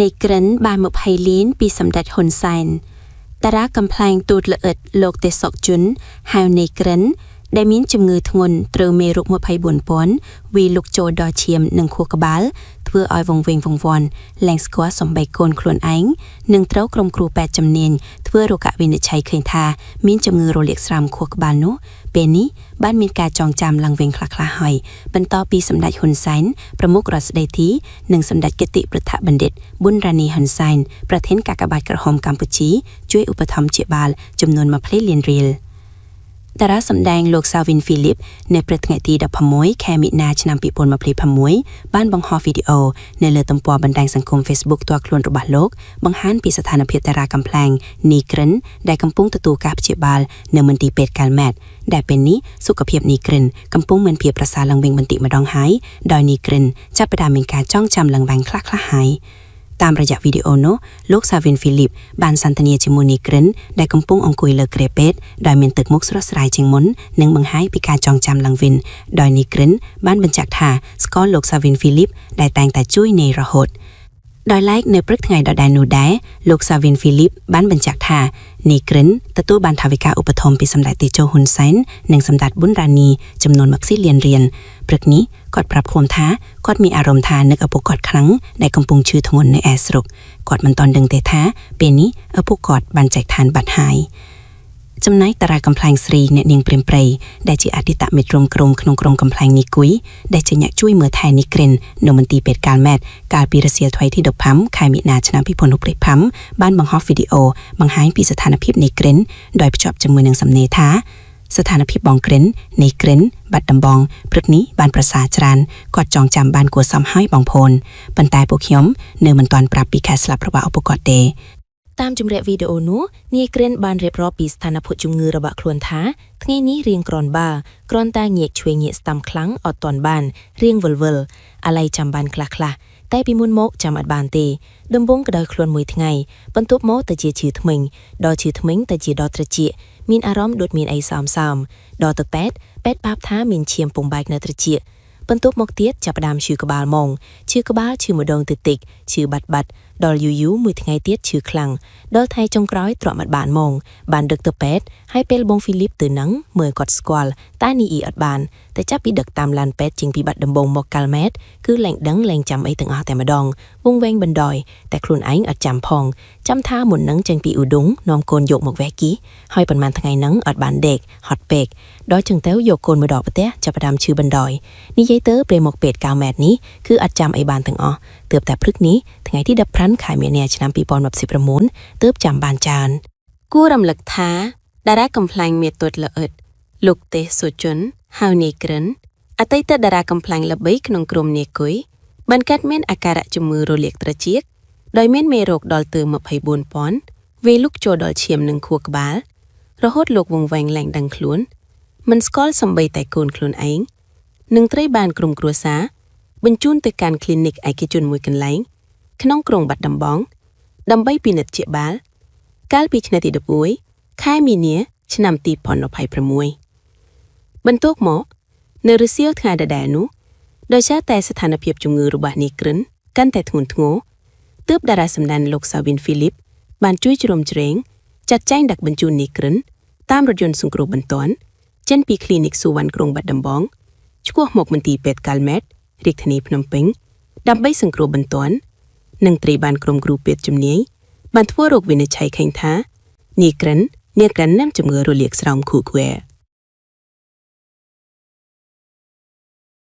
នីក្រិនបាន20លានពីសម្ដេចហ៊ុនសែនតារាកំប្លែងទូតល្អិតលោកទេសសុកជុនហៅនីក្រិនដែលមានជំងឺធ្ងន់ត្រូវមេរោគ24,000វីលុកចូលដល់ឈាមនិងខួរក្បាលធ្វើឲ្យវង្វេងវង្វាន់លែងស្គាល់សំបីកូនខ្លួនឯងនិងត្រូវក្រុមគ្រូពេទ្យជំនាញធ្វើរោគវិនិច្ឆ័យឃើញថាមានជំងឺរលាកស្រោមខួរក្បាលនោះពេលនេះបានមានការចងចាំឡើងវិញខ្លះៗហើយបន្ទាប់ពីសម្ដេចហ៊ុនសែនប្រមុខរដ្ឋស្ដីទីនិងសម្ដេចគតិប្រថបណ្ឌិតប៊ុនរ៉ានីហ៊ុនសែនប្រធានកាកបាទក្រហមកម្ពុជាជួយឧបត្ថម្ភជាបាលចំនួន20លានរៀលតារាសម្ដែងលោកសាវិនហ្វីលីបនៅព្រឹកថ្ងៃទី16ខែមិនិនាឆ្នាំ2026បានបង្ហោះវីដេអូនៅលើទំព័របណ្ដាញសង្គម Facebook ផ្ទាល់ខ្លួនរបស់លោកបង្ហាញពីស្ថានភាពតារាកំប្លែងនីក្រិនដែលកំពុងទទួលការព្យាបាលនៅមន្ទីរពេទ្យកាល់ម៉ែតដែលពេលនេះសុខភាពនីក្រិនកំពុងមានភាពប្រសើរឡើងវិញបន្តិចម្ដងហើយដោយនីក្រិនចាប់ផ្ដើមមានការចងចាំឡើងវិញខ្លះៗហើយតាមរយៈវីដេអូនោះលោកសាវិនហ្វីលីបបានសន្ទនាជាមួយនីក្រិនដែលកំពុងអង្គុយលើគ្រែពេទ្យដោយមានទឹកមុខស្រស់ស្រាយជាងមុននិងបង្ហាញពីការចងចាំឡើងវិញដោយនីក្រិនបានបញ្ជាក់ថាស្គាល់លោកសាវិនហ្វីលីបដែលតែងតែជួយនាយរហូតដោយឡែកនៅព្រឹកថ្ងៃដដែលនោះដែរលោកសាវិនហ្វីលីបបានបញ្ជាក់ថានីក្រិនទទួលបានថវិកាឧបត្ថម្ភពីសម្ដេចតេជោហ៊ុនសែននិងសម្ដេចប៊ុនរ៉ានីចំនួន20លានរៀលព្រឹកនេះគាត់ប្រាប់ខ្លួនថាគាត់មានអារម្មណ៍ថានឹកឪពុកគាត់ខ្លាំងដែលកំពុងឈឺធ្ងន់នៅឯស្រុកគាត់មិនទាន់ដឹងទេថាពេលនេះឪពុកគាត់បានចែកឋានបាត់ហើយចំណែកតារាកំប្លែងស្រីអ្នកនាងព្រាមព្រៃដែលជាអតីតមិត្តរួមក្រុមក្នុងក្រុមកំប្លែងនីគុយដែលជាអ្នកជួយមើលថែនីក្រិននៅមន្ទីរពេទ្យកាល់ម៉ែតកាលពីរសៀលថ្ងៃទី15ខែមិនិនាឆ្នាំ2025បានបង្ហោះវីដេអូបង្ហាញពីស្ថានភាពនីក្រិនដោយភ្ជាប់ជាមួយនឹងសំណេរថាស្ថានភាពបងក្រិននីក្រិនបាត់ដំបងព្រឹកនេះបានប្រសើរច្រើនគាត់ចងចាំបានគួរសមហើយបងប្អូនប៉ុន្តែពួកខ្ញុំនៅមិនទាន់ប្រាប់ពីខែស្លាប់របស់ឪពុកគាត់ទេតាមជំរាបវីដេអូនោះនាយក្រិនបានរៀបរាប់ពីស្ថានភាពជំងឺរបស់ខ្លួនថាថ្ងៃនេះរៀងក្រាន់បាគ្រាន់តែងាកឆ្វេងងាកស្ដាំខ្លាំងអត់ទាន់បានរៀងវិលវិលអាឡ័យចាំបានខ្លះខ្លះតែពីមុនមកចាំអត់បានទេដំបងក្តៅខ្លួនមួយថ្ងៃបន្ទាប់មកទៅជាឈឺធ្មេញដល់ឈឺធ្មេញទៅជាដល់ត្រចៀកមានអារម្មណ៍ដូចមានអីសោមសោមដល់ទៅពេទ្យពេទ្យប្រាប់ថាមានឈាមពងបែកនៅត្រចៀកបន្ទាប់មកទៀតចាប់ផ្ដើមឈឺក្បាលម៉ងឈឺក្បាលឈឺម្ដងតិចតិចឈឺបាត់បាត់ដល់យូរយូរមួយថ្ងៃទៀតឈឺខ្លាំងដល់ថ្ងៃចុងក្រោយទ្រាំអត់បានម៉ងបានដឹកទៅពេទ្យហើយពេលបងហ្វីលីបទៅនឹងមើលគាត់ស្គាល់តែនេះអ៊ីអត់បានតែចាប់ពីដឹកតាមឡានពេទ្យជាងពីបាត់ដំបងមកកាល់ម៉ែតគឺលែងដឹងលែងចាំអីទាំងអស់តែម្ដងវងវែងបណ្ដោយតែខ្លួនឯងអត់ចាំផងចាំថាមុននឹងចេញពីឧដុង្គនាំកូនយកមកវេះគីហើយប៉ុន្មានថ្ងៃហ្នឹងអត់បានដេកហត់ពេកដល់ចឹងទៅយកកូនមកដល់ផ្ទះចាប់ផ្ដើមឈឺបណ្ដោយនិយាយទៅពេលមកពេទ្យ9ម៉ែត្រនេះគឺអត់ចាំអីបានទាំងអស់ទើបតែព្រឹកនេះថ្ងៃទី15ខែមីនាឆ្នាំ2026ទើបចាំបានច្រើនគួររំលឹកថាតារាកំប្លែងមេទុតល្អិតលោកទេសសុជនហៅនីក្រិនអតីតតារាកំប្លែងល្បីក្នុងក្រុមនាគុយបានកើតមានអាការៈជំងឺរលាកត្រចៀកដោយមានមេរោគដល់ទៅ24,000វេលុកចូលដល់ឈាមនិងខួរក្បាលរហូតលោកវង្វេងលែងដឹងខ្លួនមិនស្គាល់សំបីតែកូនខ្លួនឯងនឹងត្រូវបានក្រុមគ្រួសារបញ្ជូនទៅកាន់គ្លីនិកឯកជនមួយកន្លែងក្នុងក្រុងបាត់ដំបងដើម្បីពិនិត្យព្យាបាលកាលពីថ្ងៃទី11ខែមីនាឆ្នាំ2026បន្ទាប់មកនៅរសៀលថ្ងៃដដែលនោះដោយសារតែស្ថានភាពជំងឺរបស់នីក្រិនកាន់តែធ្ងន់ធ្ងរទើបតារាសម្ដែងលោកសាវិនហ្វីលីបបានជួយជ្រោមជ្រែងចាត់ចែងដឹកបញ្ជូននីក្រិនតាមរថយន្តសង្គ្រោះបន្ទាន់ចេញពីគ្លីនិកសុវណ្ណក្រុងបាត់ដំបងឆ្ពោះមកមន្ទីរពេទ្យកាល់ម៉ែតរាជធានីភ្នំពេញដើម្បីសង្គ្រោះបន្ទាន់និងត្រូវបានក្រុមគ្រូពេទ្យជំនាញបានធ្វើរោគវិនិច្ឆ័យឃើញថានីក្រិនមានជំងឺរលាកស្រោមខួរក្បាល